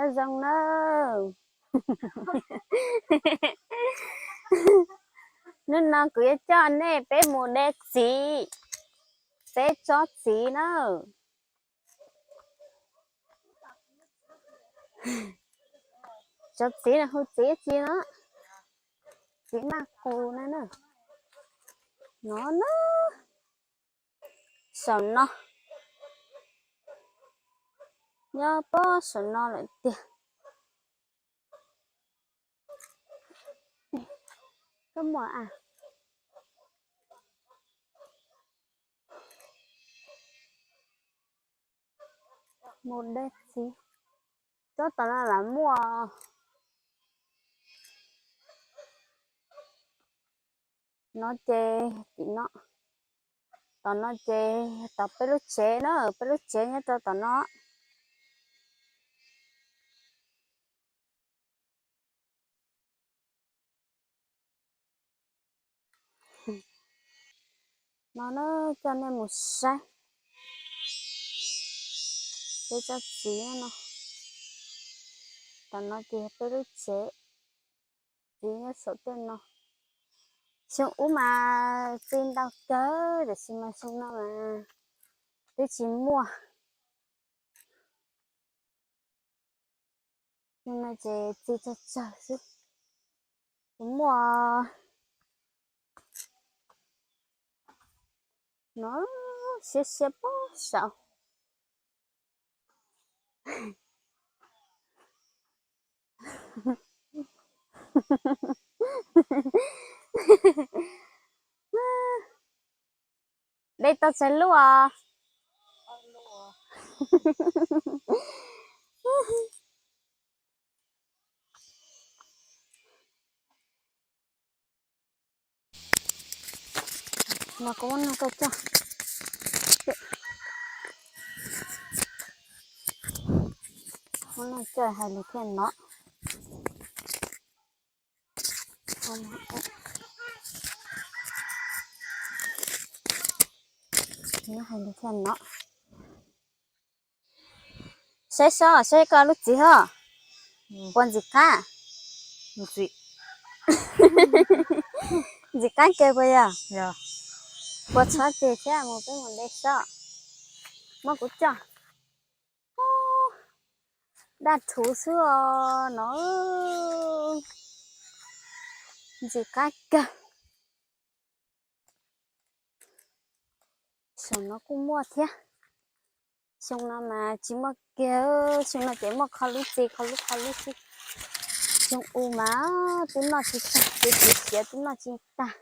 Nyob zoo nawb. Hnub no kuv yuav coj nej peb mus de txiv, peb tsob txiv na. Tsob txiv no hu txiv tsi no? Txiv maj qus na. No na. Saum no, nyob pob saum no lawm tiag. Koj muaj a? Mus de txiv. Tsob tom no lam muaj. No ces tim no, tom no ces tom peb lub tsev na, peb lub tsev nyob rau tom no. No na, coj nej mus saib peb tsob txiv no. Tom no ces peb lub tsev, txiv nyob saum tej no. Xyoo ub mas txiv ntau kawg, tiam sis mas xyoo no mas twb tsis muaj. Xyoo no ces txiv tsawg tsawg xwb. Kuv muaj no, siab siab pob saud. De tau tsawg lub os? Mas kuv muab nug koj coj. Muab nug coj hais lus thiaj no. Hais lus thiaj no. Saib sob, saib koj lub txiv hos. Puas ntxim qab? Ntxim qab kawg puas yog? Puas txhob ceg thiab, mus peb mus de sob. Muab kuv coj. Daj rhuv xwb os no. Ntxim qab kawg. Saum no kuj muaj thiab. Xyoo no mas tsis muaj kiag, xyoo no ces muaj qho lub txiv qho lub qho lub xwb. Xyoo u mas twb noj tsis tag, twb tsis siav twb noj tsis tag.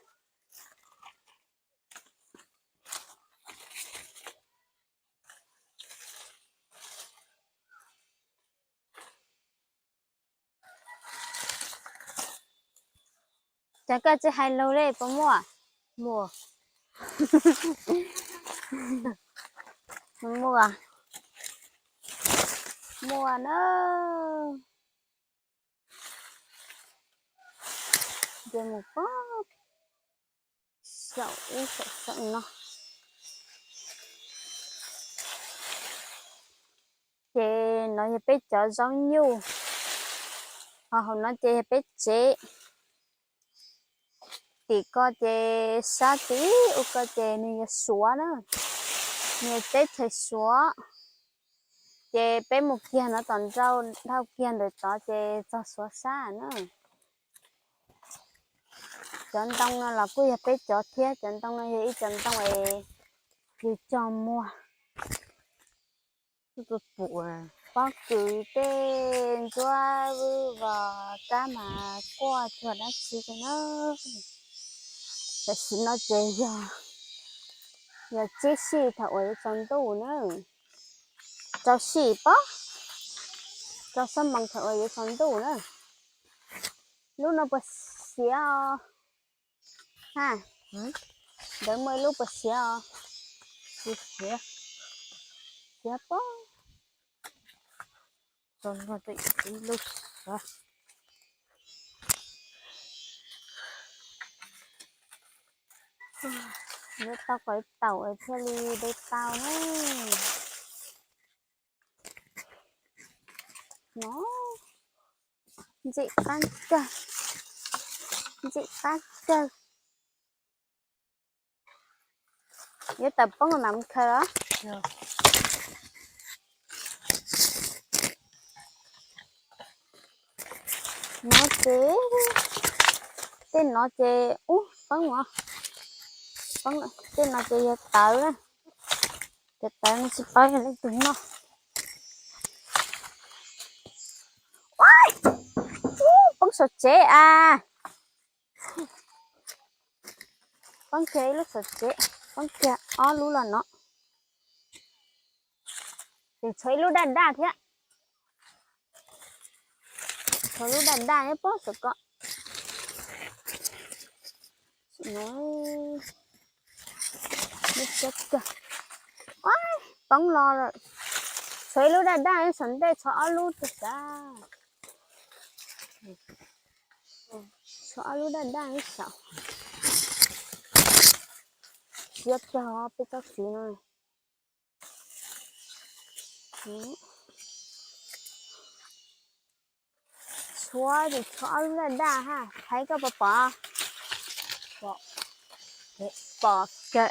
Cas koj tsis hais lus li, puas muaj? Muaj, muaj na. Ces mus pog saum ub saum saum no. Ces no yog peb cov zaub nyuj, ho hauv no ces yog peb tsev. Tim ko ces sab tim ub ko ces nws yog Suav na, nws yog teb chaws Suav. Ces peb mus kiag no tom nrau, dhau kiag ntawm tod ces txog Suav sab na. Cov ntoo no los kuj yog peb cov thiab, cov ntoo no yog ib cov ntoo es yus cog muag. Pob kws tej ntsuab vwj vos kab mas quaj cuag dab tsi li na. Tam sim no ces yog, yog tsib sij thaum uas yuav tsaus ntuj na. Rau sij pob, rau xuab moos thaum uas yuav tsaus ntuj na. Lub no puas siav os? Ha, ntawd muaj ib lub puas siav os? Tsis siav. Siav pob. Ib lub siav. Yuav tau kom taum thiaj li de tau na. No, ntxim qab kawg, ntxim qab kawg. Yuav tawm poob los mam khaws los? No ces, tej no ces ub poob os. Tej no ces yog tawv na. Cov tawv no tsis paub yog leej twg noj. Ub, poob saum tsev as. Poob kiag ib lub saum tsev, poob kiag ob lub los no. Ces tshuav ib lub daj daj thiab. Tshuav lub daj daj nyob pem saum ko. Poob los lawm. Tshuav ib lub daj daj nyob saum ntej, tshuav ob lub tiag sav. Tshuav ob lub daj daj ib saum. Siab kawg peb tsob txiv no. Tshuav ces tshuav ob lub daj daj ha, Thaib koj puas pom? Pom kawg.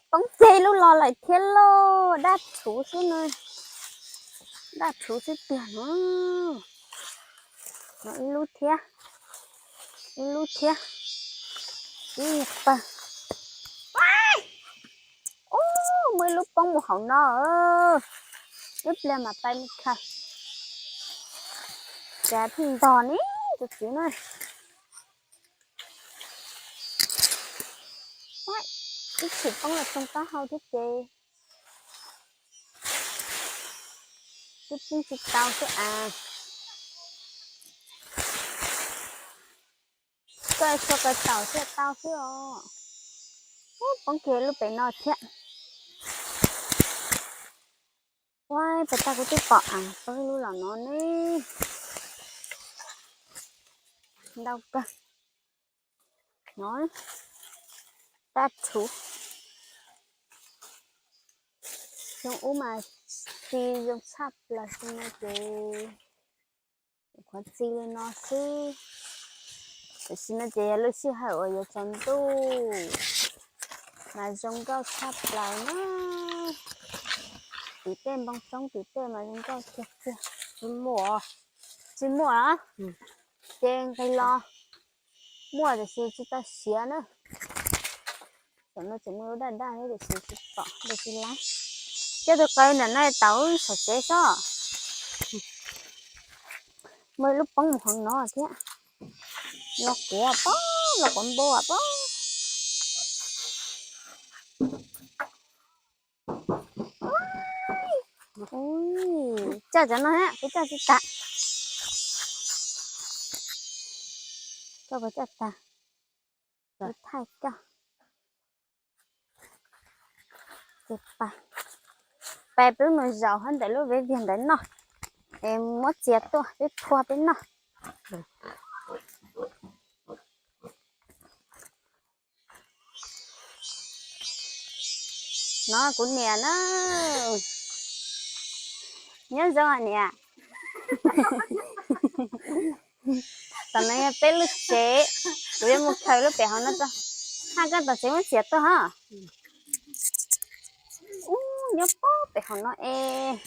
Poob kiag ib lub los lawm thiab lauj, daj rhuv xwb na. Daj rhuv xwb tiag no. No ib lub thiab, ib lub thiab, ib pawg. Ub, muaj ib lub poob mus hauv no. Ib pliag mam pais mus khaws. Cas pheej ntog ne tus txiv na. Ib tshim poob los tsoo taub hau thiab ces twb poob tsis tau xwb as. Koj txhua kaw taum thiaj tau xwb os. Ub, poob kiag lub pem no thiab. Ua, pem tag kuv twb pom as, poob lub los no ne. Ntau kawg. No, daj rhuv. Xyoo ub mas txi zoo tshaj plaws, xyoo no ces qhuav txi li no xwb. Tam sim no ces yog lub sij hawm uas yuav tsaus ntuj mas zoo nkauj tshaj plaws na. Tim tej npoo roob tim tej mas zoo nkauj tiag tiag. Tsis muaj, tsis muaj, ces nqis los muaj tiam sis tsis tau siav na. Tam no tseem muaj lub daj daj thiab tiam sis tsis pom, tsis laib. Coj tus qaws ntawm no tau saum tsev sob. Muaj ib lub poob mus hauv no thiab. Los quav pob, los quav npua pob. Coj cov no, kuv coj tsis tag. Koj puas coj tag? Kuv thaij coj. Ces pais, pais peb mus zaum hauv ntawm lub vev viag ntawd noj, es muab txias tuaj peb phua peb noj. No kuv niam na, nyob zoo niam. Tam no yog peb lub tsev, kuv yuav mus khaws lub pem hauv no tso. Haj koj tom tsev muab txias tuaj hos. Ub, nyob pob pem hauv no es.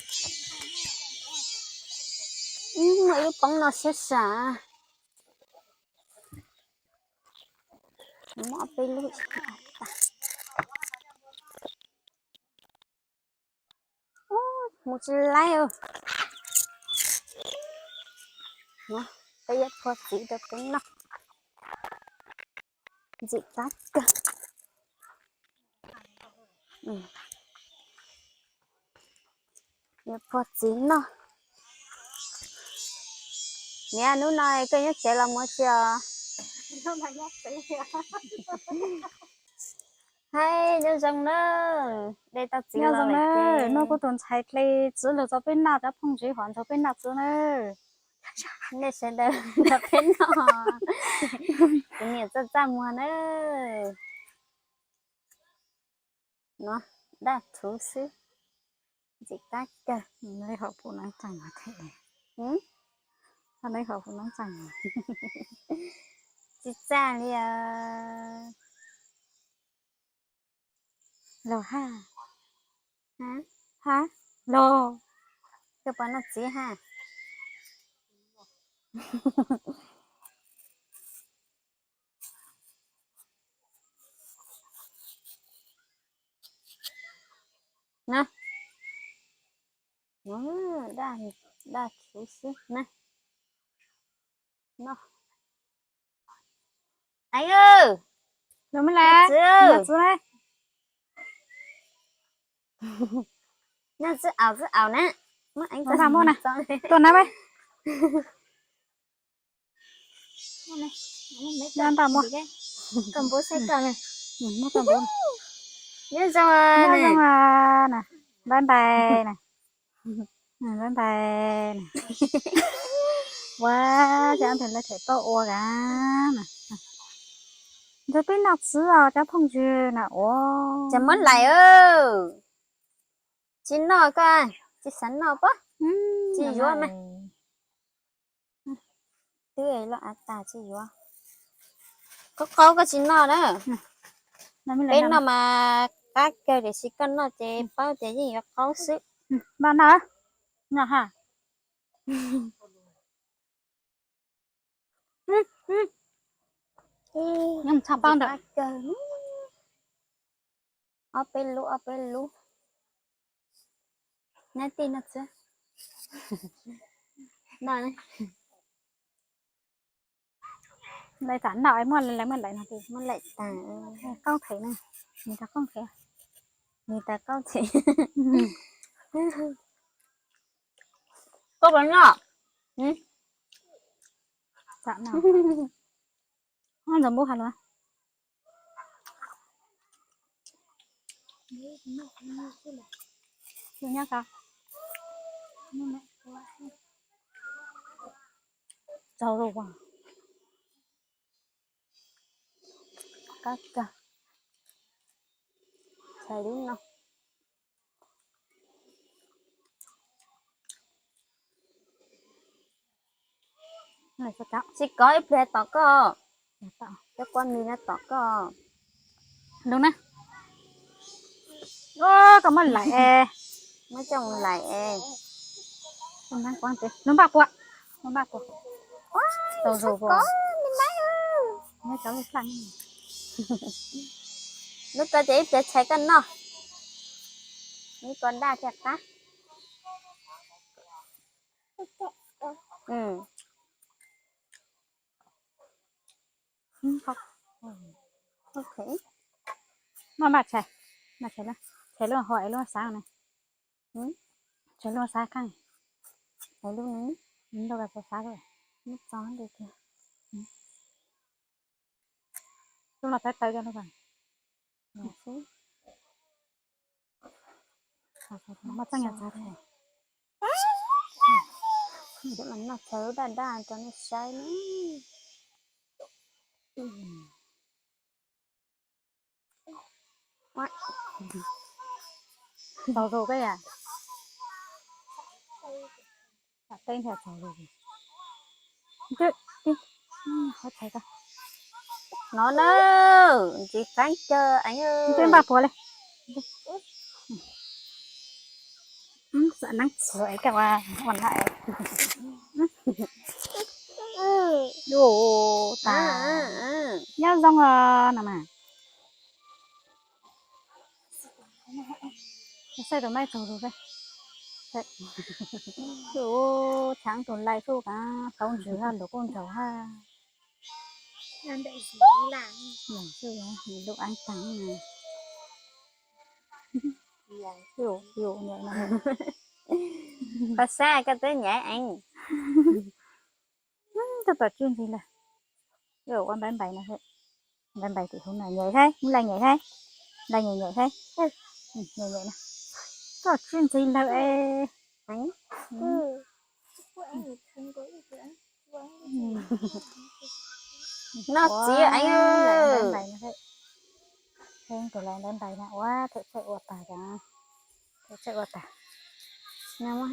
Muaj ib lub poob no siab sam. Muab peb lub. Mus tsis laib. Peb yuav phua txiv rau peb noj. Ntxim qab kawg. Yuav phua txiv noj. Niam, hnub no koj nyob tsev los mus tsi os? Hais nyob zoo na, de tau txiv los lawm ces noj kuv tus ntxhais dle txiv lug tso peb noj, cov phooj ywg hom nrog peb noj txiv na. Nej sawv daws nrog peb noj. Kuv niam txaj txaj muag na. no daj thuv xwb, ntxim qab kawg. Neb hom puv neeb tseem thiab, neb hom puv neeb tseem tsis txaj li. Los ha, ha, los, koj puas noj txiv ha? Na, daj thuv xwb na. No, eev, los me la, txiv, noj txiv, aum txiv aum na. Muab eev, muab na, tuaj na, noj ntau muab, koj npau saib koj na. Nyob zoo na, bye bye na. Bye bye na. Ua cas tus lawv them pauj ua ka na. Nrog peb noj txiv os cov phooj ywg na. Ua cas muab laim, tsis noj koj, tsis xav noj pob, tsis yuav mas. Twb loj av tas tsis yuav. Qaub qaub koj tsis noj na. Peb noj mas qab kawg tiam sis koj noj ces paub tias yeej yuav qaub xwb. Noj, noj ha. Nyob txhob paub ntawm. Ob peb lub, ob peb lub. Nyob tij noj txiv. Noj, lawv tam noj muaj lawv muaj laim no, muaj laim tas. Qoob them na, nws rau qoob them, nws tas qoob them. Koj puas noj? Tam noj. Ntxoov npub has luas. Txaus los. Qab kawg. Txhais lub no. Tsis kov ib pliag tom koj, cov kua mis no tom koj. Lub na. Koj muab laim es. Muab coj mus laim es. Lub npaj puas, lub npaj puas. Tau zus puas. Lub ko ces ib pliag txhais koj noj. Lub ko daj thiaj qab. Maj maj tshais, tshais lub hov es lub xav na. Tshais lub xav kheej. Lub no, lub no txav txav cov lub. Muaj txeej yog txav tshais. Noj tshais lub daj daj rau nej saib na. Txaus zus koj yam. Teb nrhiav txaus zus. Qhov tshais ko. No na, ntxiv qeeb kawg eev. Twb npaj puas li. Xam neeb txhuv es koj ua ua na. Ua tas. Nyob zoo os no mas. Saib tus maib tsaug zus. Tus tshav tus lais xwb kav tau ntsws ha, lus kuj ntsaug ha. Lub an tag. Qhov xav koj twb nyaiv eev. Tuaj tom tswj ntxiv lawm. Ua npaim npaim no, npaim npaim tim hauv no nyem thiab, laj nyem thiab, laj nyem nyem thiab. Nyem nyem no. Tuaj tom tswj ntxiv lawm es. Noj txiv eev. Tus lawv ntawd ntais na, ua thaum txaij ua tag, thaum txaij ua tag. Noj,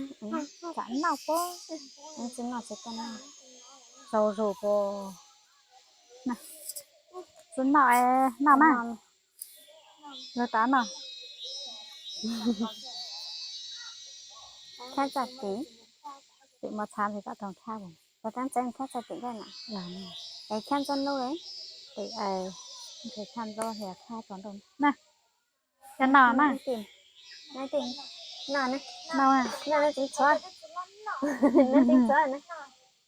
tsam noj pob, tsis noj tsis tau noj. Tsaus zus puas, tsis noj, noj na. Lawv tab noj. Khab txaj tim, tim mos txhav ntsis tam toog khab, ua tab txeeb khab txaj tim koj na. Es khab ntxob nlub, tim, khab ntxob hia khab tso nroo na. Cov no na. No, no, no, txhob, no, txhob,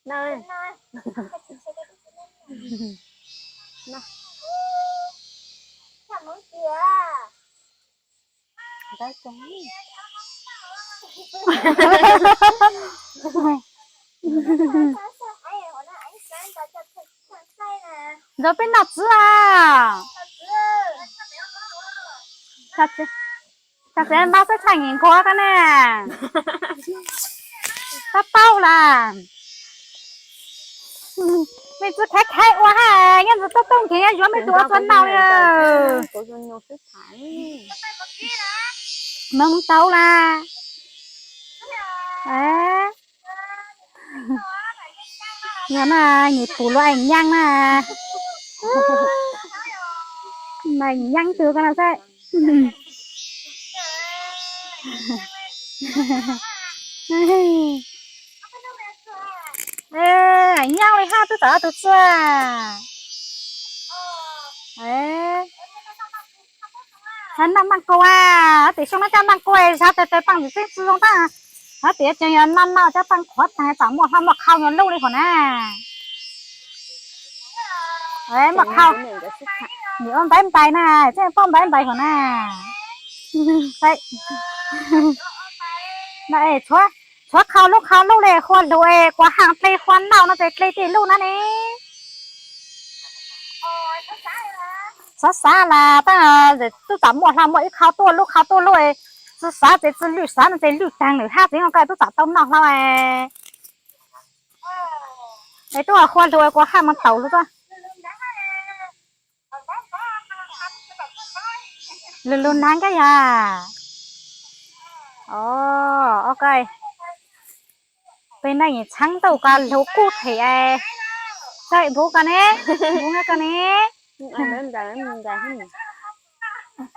no, no, no. Ntxawm peb noj txiv a. Tag txiv npab xab tshaj nyiam nkuag koj ne. Tab paub las. Mej tsi khav khav ua hab nyob ntawd tub tub nkeeg yuav mej tus ua txua nau li. Mej tau las. Yog na, nyiam pum luag ees nyaab na. Mas nyaab twg ko no xwb. Nyaab li hab twb tau ob tug txuj. Noj maaj kua, tes xyoo no coj maaj kua, zag tes tes paaj ntxim tseeb tsi zoo tab. Hab tes tseem yog noj noj coj paaj qhuav taag, tsam muaj hlau muaj khau nyuag luj li hov na. Muaj khau, nws ua npaib npais na, tseem paub npaib npais hov na. Tshuav khau luj khau luj li, hua lug es kuas haaj dle hua nauj no tes dle tej luj na ne. Xav xav las tab, tub txam muaj hlau muaj ib khau tuaj luj khau tuaj luj, tsi xav tes tsi lwj, xav no tes lwj taag lawm hab tseem koj tub txam tau noj hlau. Es tub hua lug kuas haaj moog taus lug tuaj. Lug lug nag koj yog. Peb neej txheeb tau koj lug kuj them, txawm npug koj ne, npug koj ne.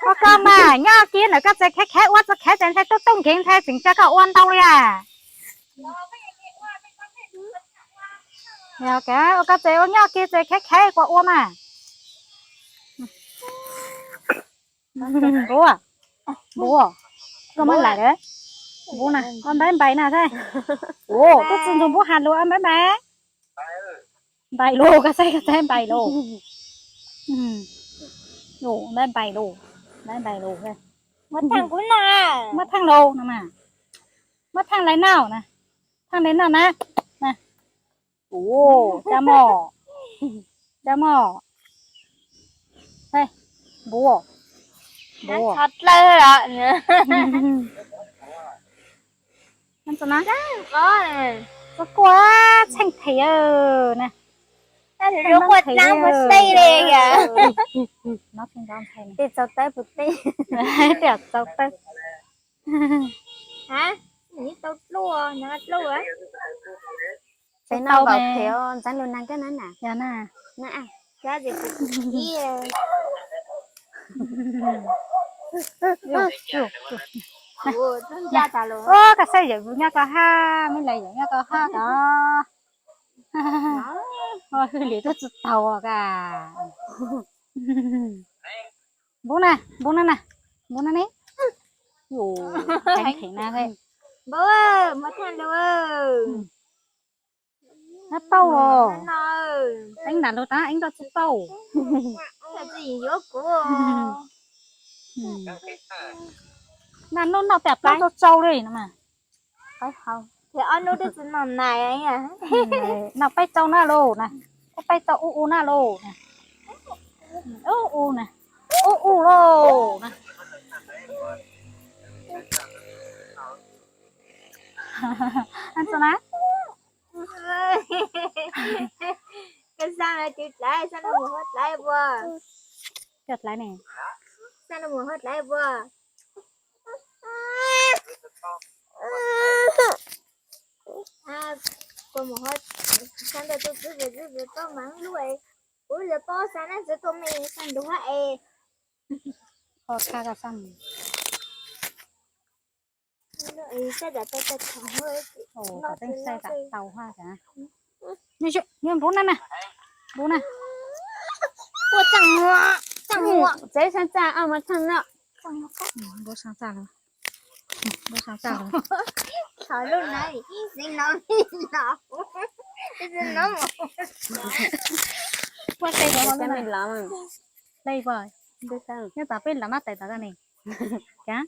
Ua koj mas nyob kiag ntawm koj txawm khav khav ua txawm khav txawm ntshai tub tub nkeeg ntshai tseem tsa koj ua ntau li as. Ua koj txawm ua nyob kiag txawm khav khav kuas ua mas. Npug, npug, koj muab lam, npug na, ua npaib npais na thiab. Tub tsi nrug npug has lus ua npaib npais. Npais lus, koj saib koj saib npais lus. Npais npais lus, npais npais lus. Muab thaaj kuv noj, muab thaaj lus no mas. Muab thaaj lais noj na, thaaj lais noj na. Ua, cab mog, cab mog. Npug, npug. Txhob dlawb os. Txhob kuaj, tsheej them na. Tej txaus tawb puas teb? Tej txaus tawb. Peb noj npaum phem ntxeev lug nag koj na na. Yog na. Ua, koj saib yawm nyob koj hab, mej lawv yawm nyob koj hab tod. Hwj lim tub tsi taug ka. Npug na, npug na na, npug na ne. Yus, kheev kheev na. Npug, muab thaaj lug. Nab tauj los. Eeb nram lug tab eeb nroj tsi tauj. Naj nub noj peb plaub tsau tsau li no mas. Noj peb tsau na lauj na. Peb tsau ub ub na lauj na. Ub ub na. Ub ub lauj na. Koj xaa cov dlaiv, xaa mus hu dlaiv ua. Cov dlaiv ne. Xa no mus ho dlai puas? Kuv mus ho xa ntawm tus txiv pem txiv pem tau mas lub es, kuv yog tau xa na txiv tus me xa ntuj ha es. Ho tha ka xa mus. Xa tam tau tau thaum. Ov, tau tau tau ha. Npub na na, npub na. Ua tseem muag, tseem muag. Tsev xeeb txaj ob muag tseem no. Npub xeeb txaj los, npub xeeb txaj los. Thov lub na, xeeb no, xeeb no. Ua tseem muag, hle puas? Nyob tom peb los mab tais tom koj ne. Cas?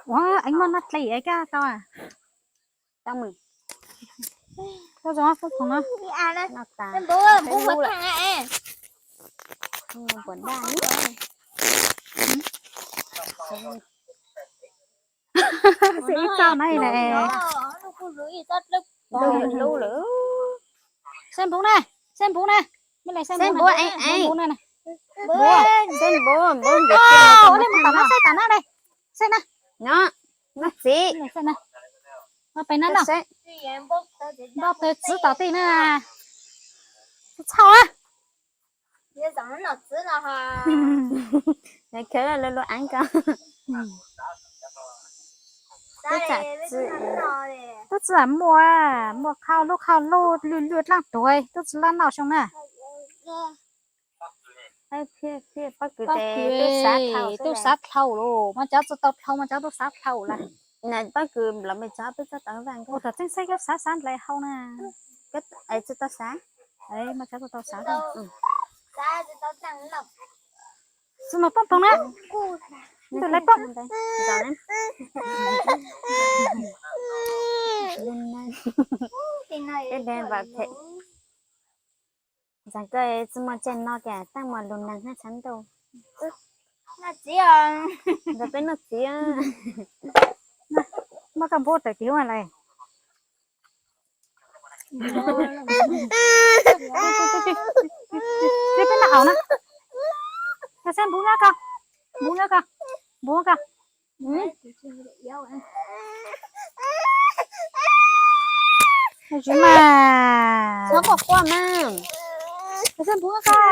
Ua, eev moj noj dlej es koj tau. Koj zoo koj khoom no. Xwm ib txoj na. Xeeb npub na, xeeb npub na. Mej le xeeb npub na, npub na. Npub, xeeb npub, npub. Ua li mus tom na, xeeb tom na le. Xeeb na. Noj txiv. Peb na no. Npau taws txiv tom tej na. Txhaum a. Khawv lub lub eev ko. Tub txawm muaj, muaj qhov lub qhov lub lwj lwj dlaab tuag, tub tsi laj noj xyoo na. Pob kws tub xav dhau lawm, mas cov tsi tau dhau mas cov tub xav dhau lawm. Pob kws los mej cov peb txhob tau vaj, ua tom txeeb xeeb cov xav xav nrhiav hau na. Tsi tau xav, mas cov tub tau xav. Tsi mus poob poog na, ntawm lawv poob. Ntxeev koj tsi muaj tseej no cas taag muaj lug neeg hab tshav ntuj. Ntawm peb noj txiv, muab koj npub tawm tiv ua lawm. Peb noj aus na. Koj saib npub nyob koj, npub nyob koj, npub koj. Tsis mas, koj saib npub nyob koj.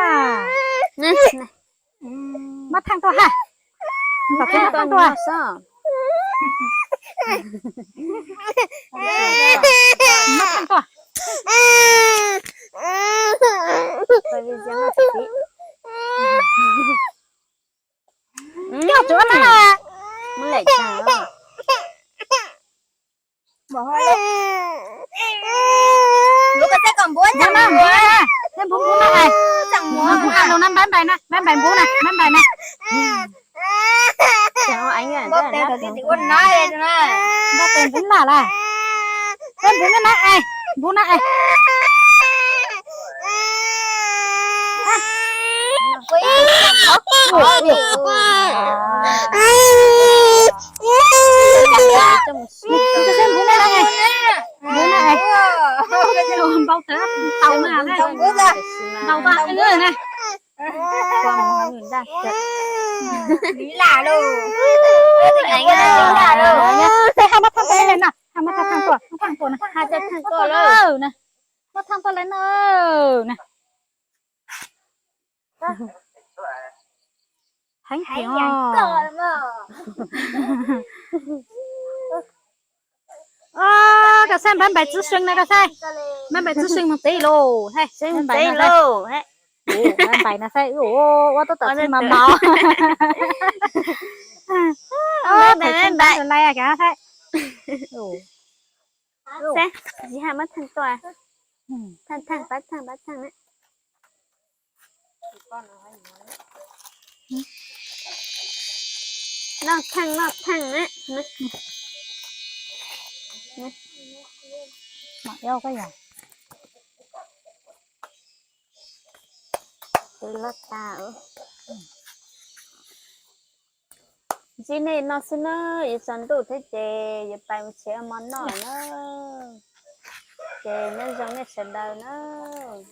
Mab thaaj tuaj ha. Mab thaaj tuaj. Mab thaaj tuaj. Coj tsuav na. Npub na, npub na, npub na, npub na, npab npais na, npab npais npub na, npab npais na. Npab tes npub na lawm. Npub na, npub na. Npau tawv tau na, npau tau na. Hab mab thaaj tuaj le na, hab mab thaaj thaaj tuaj, thaaj tuaj na, hab thaaj tuaj na, mab thaaj tuaj le na. Heev tiag. Koj saib npab npais txiv seev na, koj saib npab npais txiv seev moog teb lawm, npab npais na saib, ua tuab tom txiv mas mos. Npab npais, npab npais, saib, tsis hab mab thaaj tuaj, thaaj thaaj, pab thaaj, pab thaaj na. Noj thaaj, noj thaaj na. Mam yog koj yog. Tes loj tas. Ntsib nej noj xwb na, yuav tsaus ntuj thiab ces yuav pais mus tsev ua mov noj na. ces nyob zoo nej sawv daws nawb.